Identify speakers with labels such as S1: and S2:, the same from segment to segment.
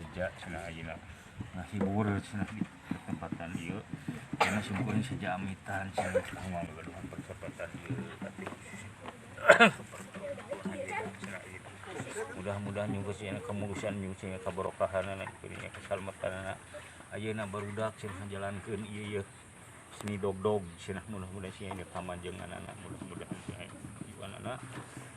S1: seja cenah ayeuna ngahibur cenah di pertempatan ieu karena simkuring seja amitan cenah ngagaduhan pertempatan ieu tapi mudah-mudahan nyungkeun cenah kemulusan nyungkeun kabarokahanana diberinya keselamatanana ayeuna barudak cenah jalankeun ieu yeuh seni dog-dog cenah mudah-mudahan sia kamajenganana mudah-mudahan sia iwanana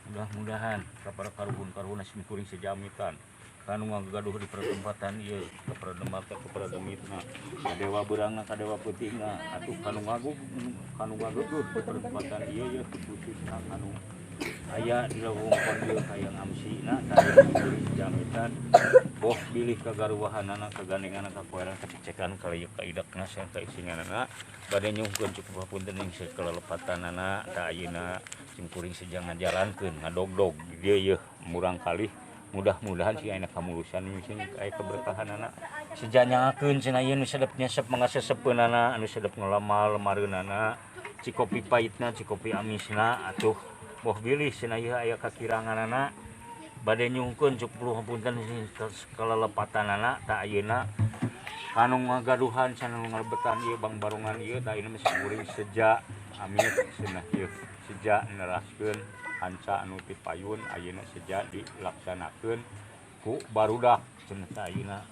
S1: mudah-mudahan ka para karuhun-karuhun simkuring sejamitan kanu ngagaduh di pertempatan ieu ka para demata ka para demitna ka dewa beurangna ka dewa peutingna atuh kanu ngaguh kanu ngagaduh di pertempatan ieu yeuh khususna kanu aya di lewengkon ieu hayang amsina simkuring sejamitan boh bilih kagaruwahanana kagandenganana kakoeran kacecekan kalieuk kaidekna sareng kaisinganana bade nyungkeun cukup hapunten ing sakalelepatanana ta ayeuna simkuring seja ngajalankeun ngadogdog di dieu yeuh murang kalih mudah-mudahan sih aya kamulusan sing aya keberkahanana seja nyangakeun cenah ieu nu sedep nyesep mangasesepeunana anu sedep ngalamal lemareunana cikopi paitna cikopi amisna atuh boh bilih cenah ieu aya kakiranganana bade nyungkeun cukup hapunten sing kalelepatanana ta ayeuna kanu ngagaduhan cenah nu ngalebetan ieu bang barongan ieu ta ayeuna mah simkuring seja amit cenah ieu seja neraskeun hanca anu ti payun ayeuna seja dilaksanakeun ku barudak cenah ta ayeuna.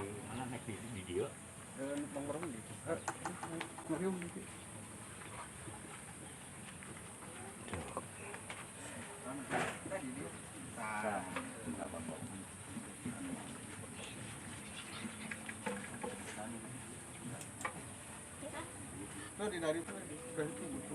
S1: Mana naik di dia?
S2: Nongkrong gitu. Ngeriung gitu. Itu di dari itu berhenti gitu.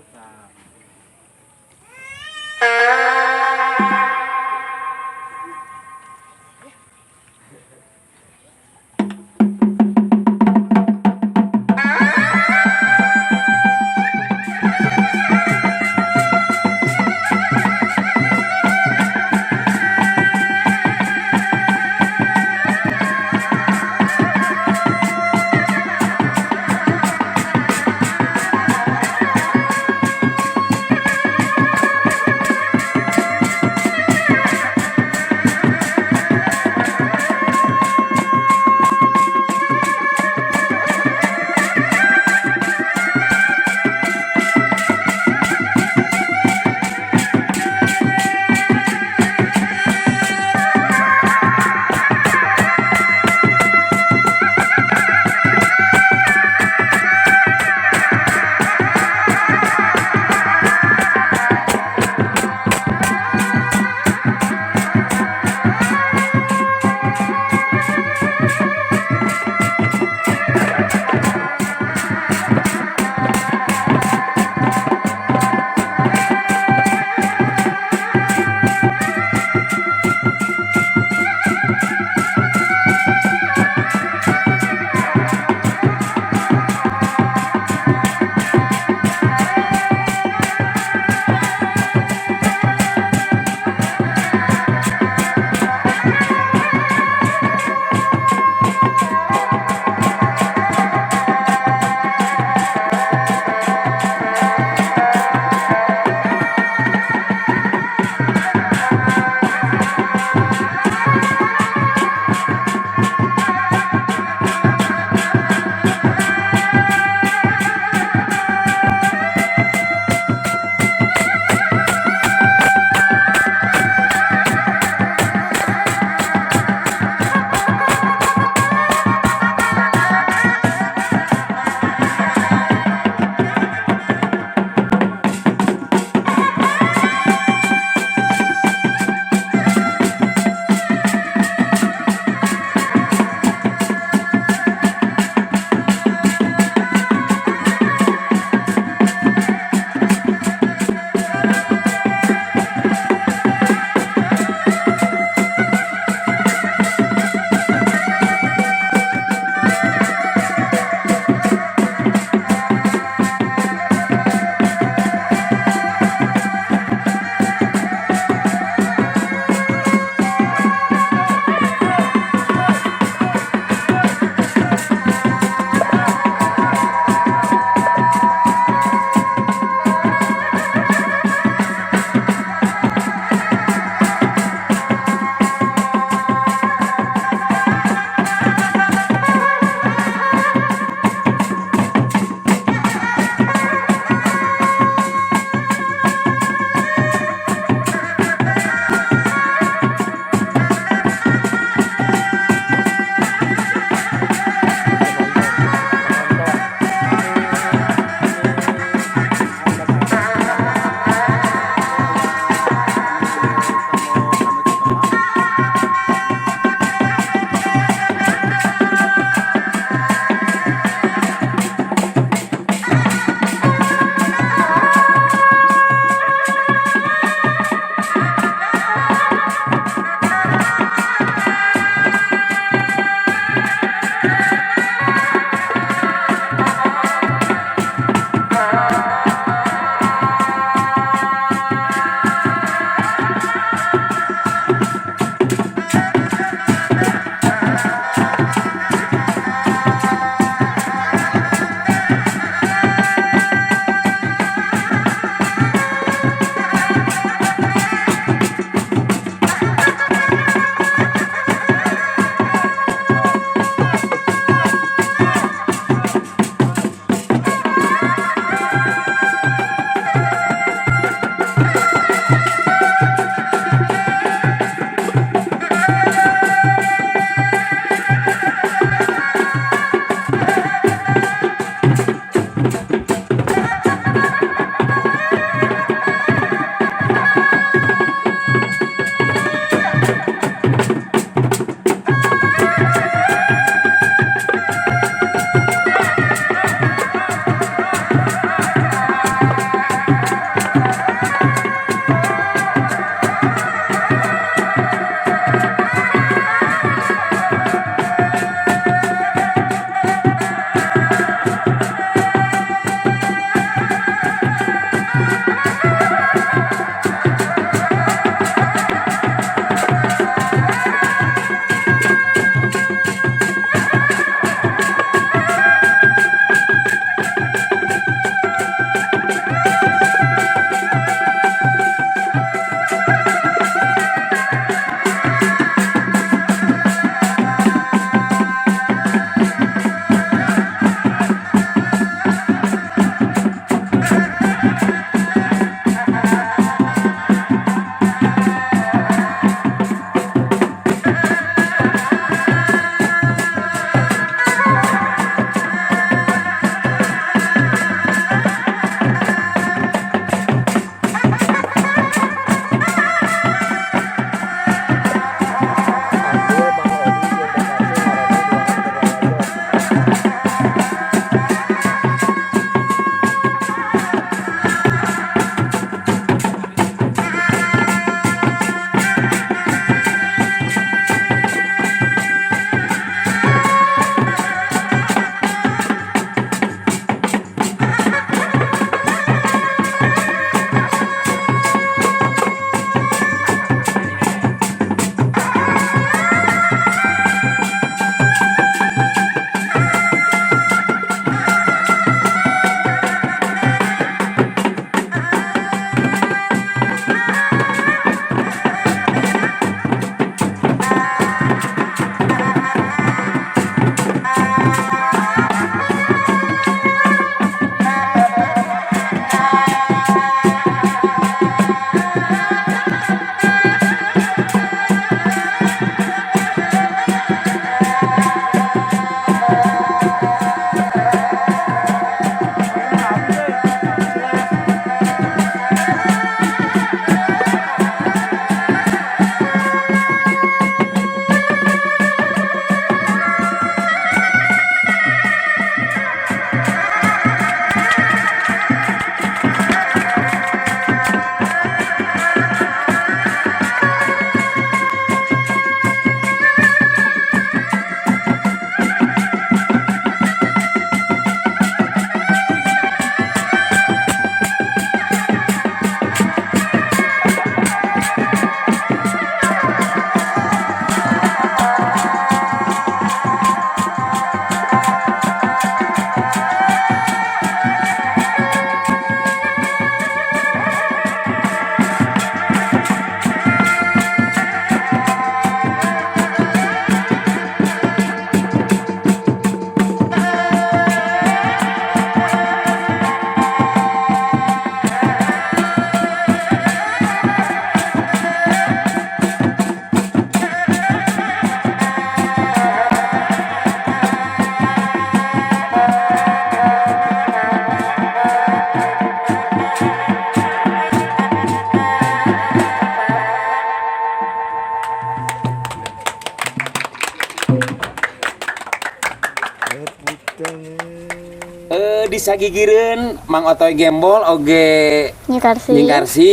S3: Disagigireun Mang Otoy Gembol oge
S4: Nyi Karsi.
S3: Nyi Karsi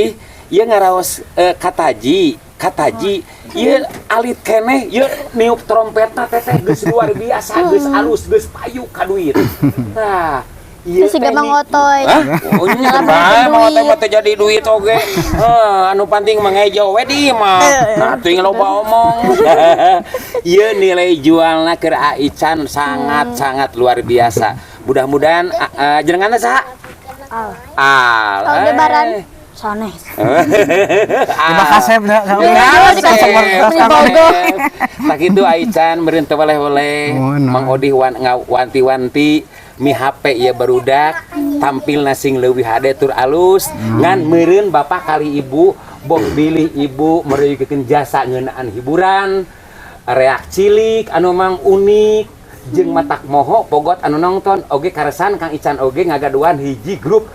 S3: ieu ngaraos kataji kataji ieu alit keneh ieu niup trompetna teteh geus luar biasa, geus alus, geus payu ka duit. Tah, ieu
S4: Terus juga
S3: teh
S4: Mang Otoy.
S3: Hah? Oh, nya bae Mang Otoy mah teu jadi duit oge. Heuh, anu penting mah ngejo we di mah. Nah, teuing loba omong. Ieu nilai jualna keur Aican sangat-sangat luar biasa. Mudah-mudahan jenenganna saha?
S4: Al.
S3: Al.
S4: Aldebaran. Sanes.
S2: Terima kasih ya.
S4: Bogo.
S3: Tah kitu Aican meureun teu weleh-weleh.
S2: Mohon,
S3: Mang Odih wan wanti-wanti mi HP ieu barudak tampil sing leuwih hade tur alus ngan meureun bapak kali ibu boh bilih ibu meruyukeun jasa ngeunaan hiburan reak cilik anu mang unik jeung matak moho pogot anu nongton oge karesan Kang Ican oge ngagaduhan hiji grup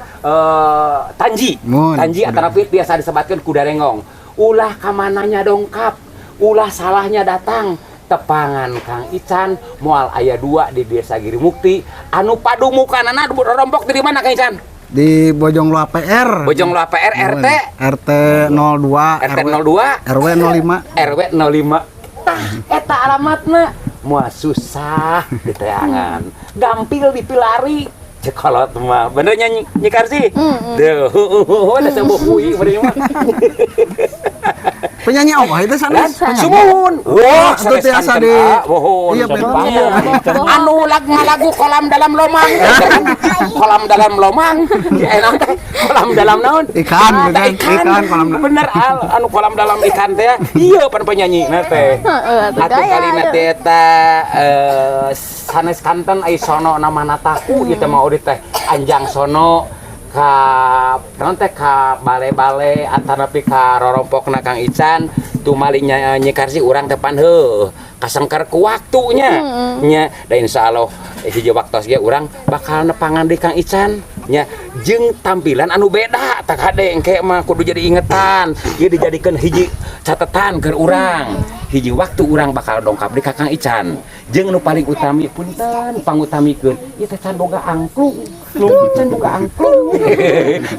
S3: Tanji.
S2: Mun.
S3: Tanji atanapi biasa disebatkeun kuda rengong. Ulah kamananya dongkap, ulah salahnya datang tepangan Kang Ican moal aya dua di Desa Giri Mukti anu padumukanana rompok di mana, Kang Ican?
S2: Di Bojong Loa PR.
S3: Bojong Loa PR RT
S2: RT 02.
S3: RT 02.
S2: RW 05.
S3: RW 05. Tah, eta alamatna moal susah diteangan, gampil dipilari cek kolot mah. Bener nya, Nyi Karsi? Duh, ada sebuah hui bener mah.
S2: Penyanyi apa itu sana?
S3: Sumuhun. Wah,
S2: itu biasa di
S3: Mohon.
S2: Iya, betul.
S3: Anu lagu kolam dalam lomang. Kolam dalam lomang. Ya, enak teh. Kolam dalam naon?
S2: Ikan,
S3: Ah,
S2: ikan,
S3: ikan.
S2: Ikan, kolam dalam.
S3: Bener al, anu kolam dalam ikan teh. Iya pan penyanyi na teh.
S4: Heeh, atuh
S3: Atuh
S4: gaya,
S3: kali na
S4: aduh.
S3: teh eta sanes kanten ai sono nama nataku ieu teh mah ori teh anjang sono ka naon teh ka bale-bale atanapi ka rorompokna Kang Ican tumali nya Nyi Karsi urang teh pan heuh kasengker ku waktunya nya da insyaallah hiji waktos ge urang bakal nepangan di Kang Ican nya jeung tampilan anu beda. Tak kade engke mah kudu jadi ingetan ieu dijadikeun hiji catatan keur urang hiji waktu urang bakal dongkap di Kakang Ican jeung nu paling utami punten pangutamikeun ieu teh can boga angklung, can boga angklung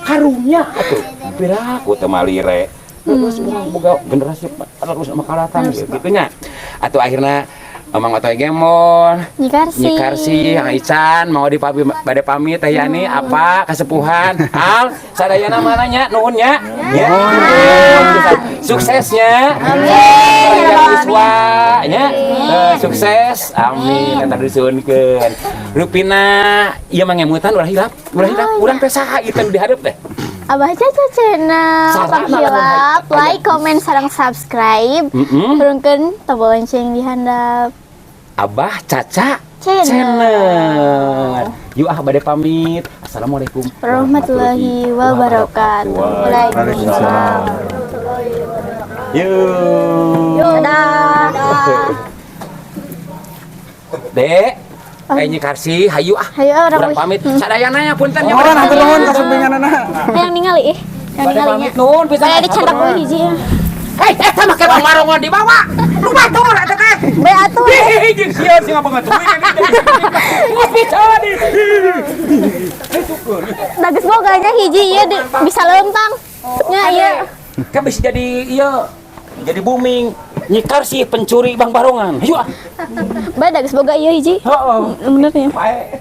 S3: karunya atuh piraku teu malire terus urang boga generasi terus makalatan gitu nya. Atuh akhirna Mang Otoy Gembol,
S4: Nyi Karsi.
S3: Nyi Karsi, Kang Ican, mau di papi bade pamit Teh Yani, apa kasepuhan, Al, sadayana mananya, nuhun nya. Ya. Suksesnya. Amin. Yuswa nya. Sukses. Amin. Eta disuhunkeun. Rupina ieu mah ngemutan ulah hilap, ulah hilap. Urang teh saha ieu teh nu dihareup teh?
S4: Abah Caca Channel,
S3: Salah,
S4: tong hilap, like, comment, sareng subscribe. Turunkeun tombol lonceng di handap.
S3: Abah Caca
S4: Channel.
S3: Channel. Yuk ah, bade pamit. Assalamualaikum
S4: warahmatullahi wabarakatuh. Waalaikumsalam.
S3: Yuk.
S4: Dadah.
S3: Dek, Nyi Karsi, hayu ah.
S4: Hayu ah, urang
S3: Urang pamit. Sadayana nya punten nya.
S2: Orang hatur nuhun kasumpinganana.
S4: Hayang ningali ih. Hayang
S3: Bade
S4: ningalinya.
S3: pamit nuhun pisan.
S4: Bade dicandak we hiji ya.
S3: Hei, eta make bang marongon dibawa. Lu batur eta teh.
S4: Be atuh.
S3: Ih, jeung sieun sing ngabanget. Geus pisan.
S4: Bagus boganya hiji ieu bisa lempang. Nya ieu.
S3: Kan bisa jadi iya jadi booming. Nyi Karsi pencuri bang barongan. Hayu ah.
S4: Bae geus boga ieu hiji.
S3: Heeh.
S4: Bener ya.
S3: Bae.